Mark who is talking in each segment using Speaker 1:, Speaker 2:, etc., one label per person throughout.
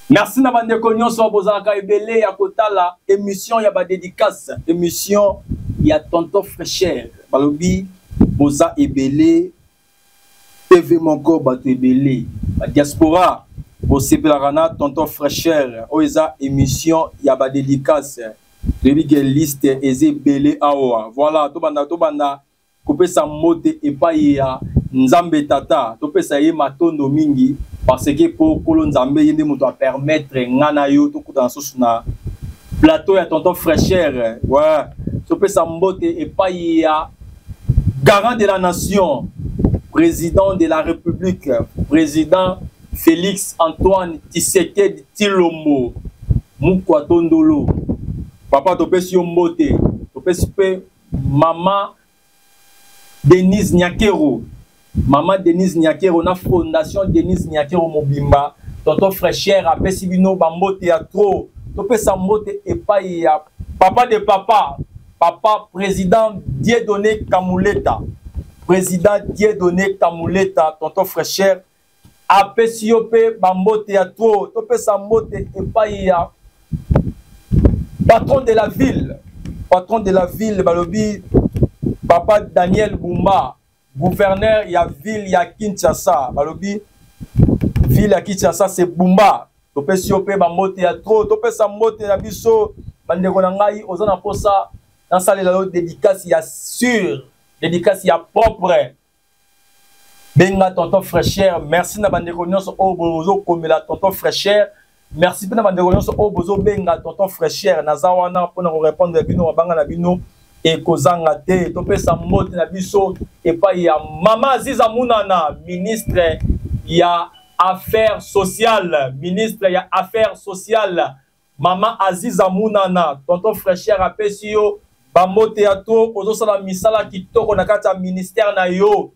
Speaker 1: Merci na bandeko nyonso bozalaka ebele ya kotala émission ya badédicace, émission ya Tonton Fraîcheur. Balobi boza ebele, TV moko bato ebele, ba diaspora bosepelaka na Tonton Fraîcheur. Oyo eza émission ya badédicace. Toyebi ke liste eza ebele awa. Voilà, tobanda tobanda Kopesa mbote epai ya Nzambe Tata, topesa ye matondo mingi parce que po Nkolo Nzambe ye nde moto a permettre nga na yo tokutana susu na plateau ya Tonton Fraîcheur. Ouais, topesa mbote epai ya garant de la nation, président de la République, président Félix Antoine Tshisekedi Tshilombo Mukwa Tondolo. Papa, topesi yo mbote, topesi pe Mama Denise Nyakero, Mama Denise Nyakero na Fondation Denise Nyakero mobimba, Tonton Fraîcheur apesi bino ba mbote ya trop. Topesa mbote epai ya papa de papa, papa président Dieudonné Kamuleta. Président Dieudonné Kamuleta, Tonton Fraîcheur apesi yo mpe bambote ya trop. Topesa mbote epai ya patron de la ville, patron de la ville balobi papa Daniel Bumba, gouverneur ya ville ya Kinshasa. Balobi ville ya Kinshasa c'est Bumba. Topesi yo mpe bambote ya trop. Topesa mbote na biso bandeko na ngai, oza na posa nasalela yo dédicace ya sûr, dédicace ya propre, benga Tonton Fraîcheur. Merci na bandeko nyonso oyo bozokomela Tonton Fraîcheur. Merci mpe na bandeko nyonso oyo bozobenga Tonton Fraîcheur. Naza wana mpona korépondre bino, mabanga na bino ekozanga te. Topesa mbote na biso epai ya mama Aziza Munana, ministre ya affaires sociales, ministre ya affaires sociales, mama Aziza Munana. Tonton Fraîcheur apesi yo bambote ya to, ozosala misala kitoko na kati ya ministère na yo.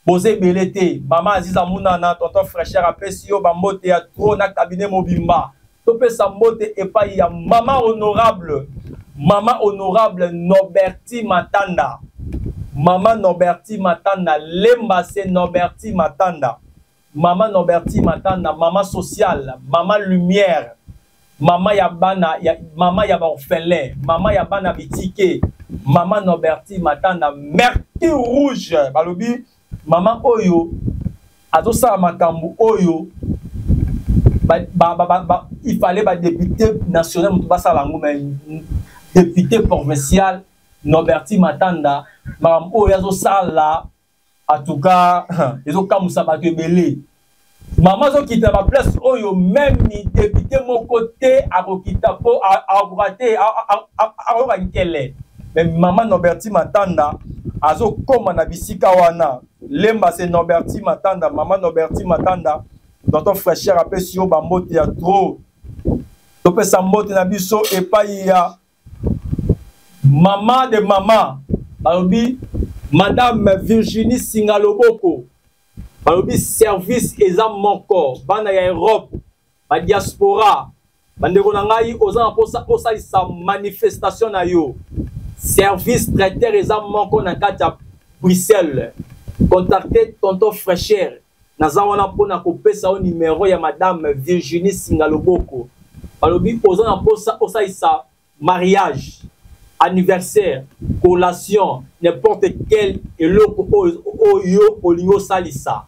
Speaker 1: Boza ebele te. Mama Aziza Munana, Tonton Fraîcheur apesi yo bambote ya trop na cabinet mobimba. Topesa mbote epai ya mama honorable, mama honorable Noberti Matanda, mama Noberti Matanda, Lemba se Noberti Matanda, mama Noberti Matanda, mama sociale, mama lumière, mama ya bana ya mama ya baorphelin, mama ya bana bitike, mama Noberti Matanda, Mercure Rouge. Balobi mama oyo azosala makambo oyo ba, ba, ba, ba, ba, il fallait ba député national moto basala yango, mais député provincial Noberti Matanda, makambo oyo azosala en tout cas ezokamwisa bato ebele. Mama azokita ba place oyo meme député moko te akokita mpo akoka te, akoyoka nkele. Mais mama Noberti Matanda azokoma na bisika wana. Lemba se Noberti Matanda, mama Noberti Matanda, Tonton Fraîcheur apesi yo bambote ya trop. Topesa mbote na biso epai ya mama de mama, balobi madame Virginie Singaloboko. Balobi service eza moko, bana ya Europe, ba diaspora, bandeko na ngai, oza na mposa osalisa manifestation na yo, service traiteur eza moko na kati ya Bruxelles. Contacte Tonton Fraîcheur, naza wana mpona kopesa yo numero ya madame Virginie Singaloboko. Balobi oza na mposa osalisa mariage, anniversaire, collation, n'importe quel eloko oyo olingi osalisa,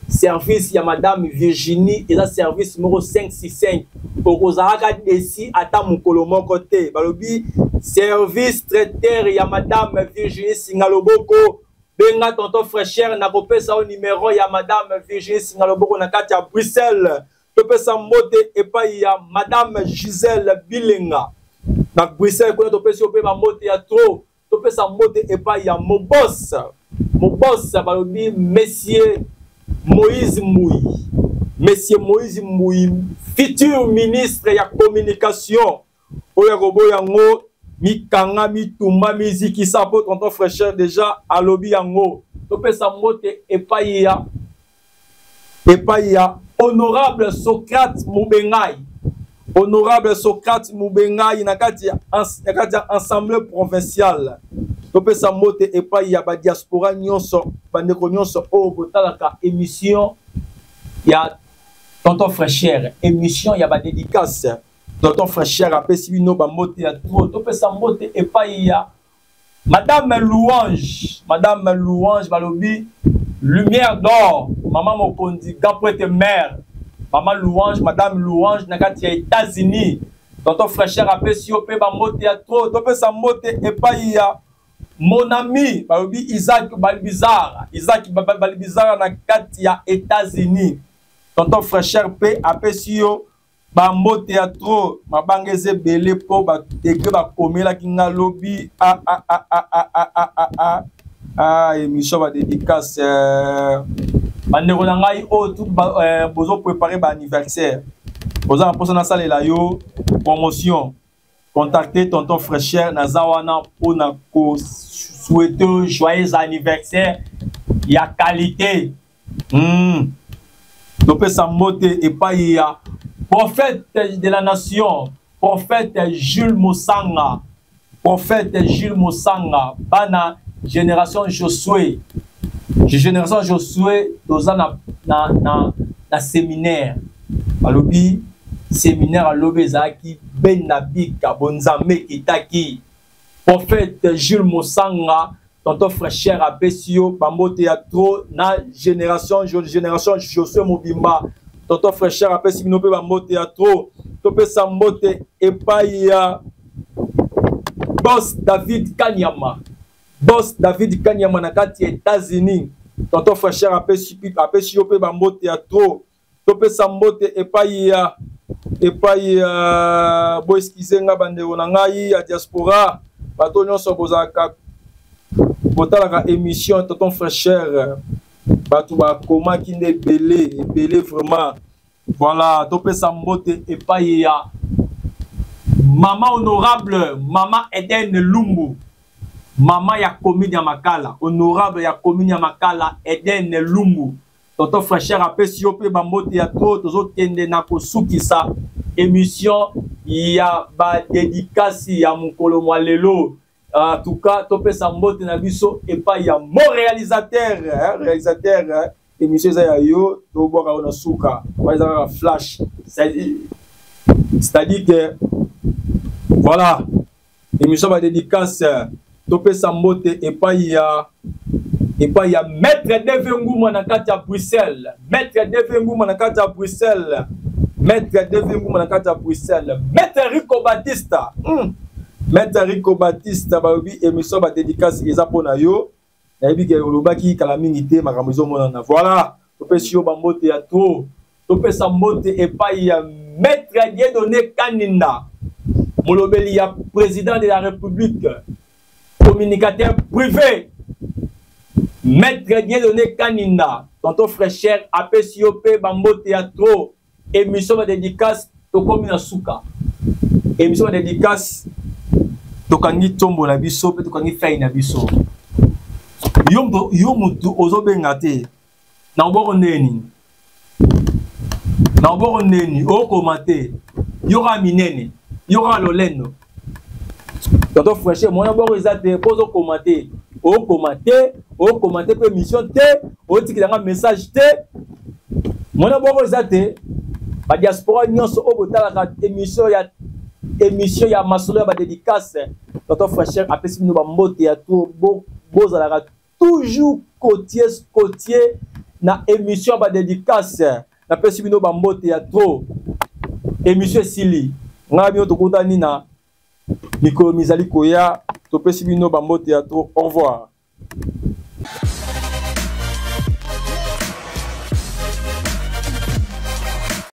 Speaker 1: service ya madame Virginie eza service moko 565, okozalaka desi ata mokolo moko te. Balobi service traiteur ya madame Virginie Singaloboko, benga Tonton Fraîcheur, nakopesa yo numero ya madame Virginie Singaloboko na kati ya Bruxelles. Topesa mbote epai ya madame Gisèle Bilenga na Bruxelles kuna, topesi yo mpe bambote ya trop. Topesa mbote epai ya mobos mobos, balobi monsieur Moïse Mbuyi, monsieur Moïse Mbuyi, futur ministre ya communication oyo akoboya yango, mikanga mitumba mizikisa mpo Tonton Fraîcheur déjà alobi yango. Topesa mbote epai ya honorable Socrate Mubengai, honorable Socrate Mubengai na kati ya assemblée provinciale. Topesa mbote epai ya badiaspora nyonso, bandeko nyonso oyo botalaka émission ya Tonton Fraîcheur, émission ya ba dédicace. Tonton Fraîcheur apesi bino ba mbote ya trop. Topesa mbote epai ya Madame Louange, Madame Louange balobi lumière d'or, maman mokonzi, grand prêtre mère. Maman Louange, Madame Louange na kati ya États-Unis. Tonton Fraîcheur apesi yo pe ba mbote ya trop. Topesa mbote epai ya Mon ami balobi Isaac Balibizara, Isaac Balibizara na kati ya États-Unis. Tonton Fraîcheur pe apesi yo ba mbote ya trop, mabanga eza ebele po ba degre bakomelaki nga lobi a a a a a a a a a a émission ba dédicace euh, bandeko na ngai oyo tout ba, euh, bozo préparer ba anniversaire oza na mposa nasalela yo promotion contacter tonton Fraîcheur naza wana pona ko souhaiter joyeux anniversaire ya qualité mm. Topesa mbote epai ya prophète de la nation, prophète Jules Mosanga, prophète Jules Mosanga, bana génération Josué, génération Josué toza na, na, na, na séminaire balobi séminaire alobi ezalaki benda bika bonzambe ekitaki. Prophète Jules Mosanga, tonton Fraîcheur apesi yo bambote ya trop na génération génération Josué mobimba. Tonton Fraîcheur apesi bino mpe bambote ya trop. Topesa mbote epai ya boss David Kanyama, boss David Kanyama na kati ya États-Unis. Tonton Fraîcheur apesi apesi yo mpe bambote ya trop. Topesa mbote epai ya epai ya bo excuse nga bandeko na ngai ya diaspora, bato nyonso bozalaka botalaka émission Tonton Fraîcheur, bato bakomaki nde ebele ebele vraiment. Voilà, topesa mbote epai ya mama honorable, mama Eden Lumbu, mama ya commune ya Makala, honorable ya commune ya Makala Eden Lumbu. Tonton Fraîcheur apesi yo mpe bambote ya trop. Tozokende na kosukisa émission ya badedikasi ya mokolo mwa lelo. En tout cas, topesa mbote na biso epai ya mon réalisateur, hein, réalisateur, hein, émission eza ya yo, tobwaka yo na suka, wana eza kaka flash, c'est-à-dire que voilà émission ba dédicace. Topesa mbote epai ya maître Deve Nguma na kati ya Bruxelles, maître Deve Nguma na kati ya Bruxelles, maître Deve Nguma na kati ya Bruxelles, maître Rico Batista, Maître Rico Batista balobi émission ba dédicace eza pona yo, nayebi ke olobaki kala mingi te makambo ezomonana. Voilà, topesi yo bambote ya trop. Topesa mbote epai ya maître Dieudonné Kaninda, molobeli ya président de la République, communicateur privé, maître Dieudonné Kaninda. Tonton Fraîcheur apesi yo mpe bambote ya trop. Émission ba dédicace tokomi na suka. Émission ba dédicace tokangi tombo na biso mpe tokangi fai na biso. Yo mutu ozobenga te na oboko ndeni, na oboko ndeni okoma te, yoka minene, yoka lolendo. Tonton Fraîcheur mwana boko eza te mpo ozokoma te, okoma te, okoma te mpe émission te, otikela nga message te, mwana boko eza te. Ba diaspora nyonso oyo botalaka émission ya masolo ya ba dédicace, Tonton Fraîcheur apesi bino ba mbote ya trop. Bozalaka toujours côtier côtier na émission ya ba dédicace, napesi bino ba mbote ya trop. Émission esili, ngai bino tokutani na mikolo mizali koya, topesi bino ba mbote ya trop. Au revoir.